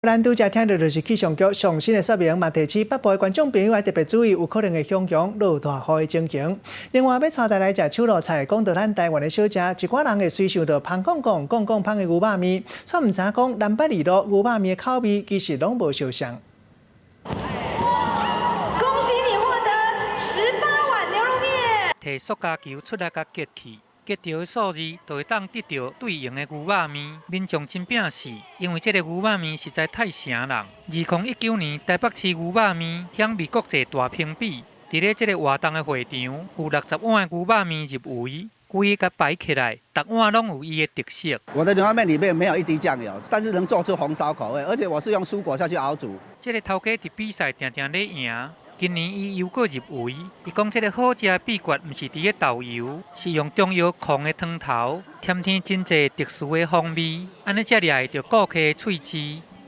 咱拄才聽著就是氣象局上新的說明，嘛提醒北部的觀眾朋友愛特別注意，有可能會常常落大雨的情形。另外，欲帶大家來食手路菜，講到咱台灣的小食，一寡人會隨想著芳講講講講芳的牛肉麵，卻毋知影講南北二路牛肉麵的口味其實攏無相像。恭喜你獲得18碗牛肉麵。提塑膠球出來共擊去。擊著的數字就會當得著對應的牛肉麵。民眾真拚死，因為這個牛肉麵實在太誠人。2019年台北市牛肉麵享譽國際大評比，佇咧這個活動的會場有60碗的牛肉麵入圍，規个擺起來，逐碗攏有伊的特色。我的牛肉麵裡面沒有一滴醬油，但是能做出紅燒口味，而且我是用蔬果下去熬煮。這個頭家佇比賽定定咧贏。今年伊又閣入圍，伊講這個好食的秘訣毋是佇咧豆油，是用中藥控的湯頭，添添真濟特殊的風味，按呢才掠會著顧客的喙舌。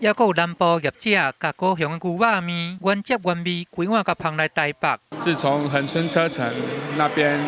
猶閣有南部業者共高雄的牛肉麵原汁原味，規碗共捧來台北。是從恆春車城那邊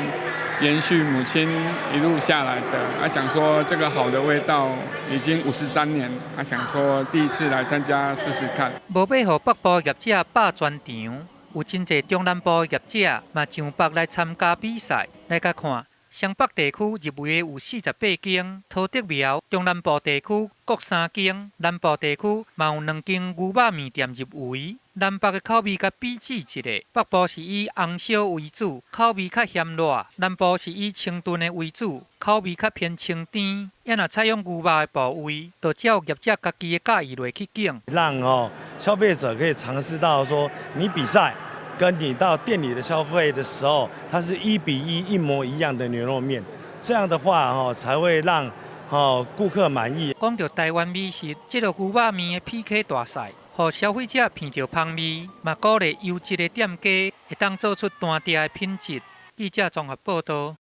延續母親一路下來的，啊想說這個好的味道已經53年，啊想說第一次來參加試試看。無欲予北部業者霸全場。有真濟中南部業者嘛上北來參加比賽，來共看，雙北地區入圍的有48間，桃竹苗、中南部地區各三間，南部地區嘛有兩間牛肉麵店入圍。南北的口味共比試一下，北部是以紅燒為主，口味較鹹辣；南部是以清燉的為主，口味較偏清甜。也若採用牛肉的部位，就照業者家己的佮意落去揀。讓哦消費者可以嘗試到說，你比賽跟你到店裡的消費的時候，它是1比1一模一樣的牛肉麵，這樣的話吼才會讓吼顧客滿意。講著台灣美食，這個牛肉麵的 PK 大賽，予消費者鼻著芳味，嘛鼓勵優質的店家會當做出單店的品質。記者綜合報導。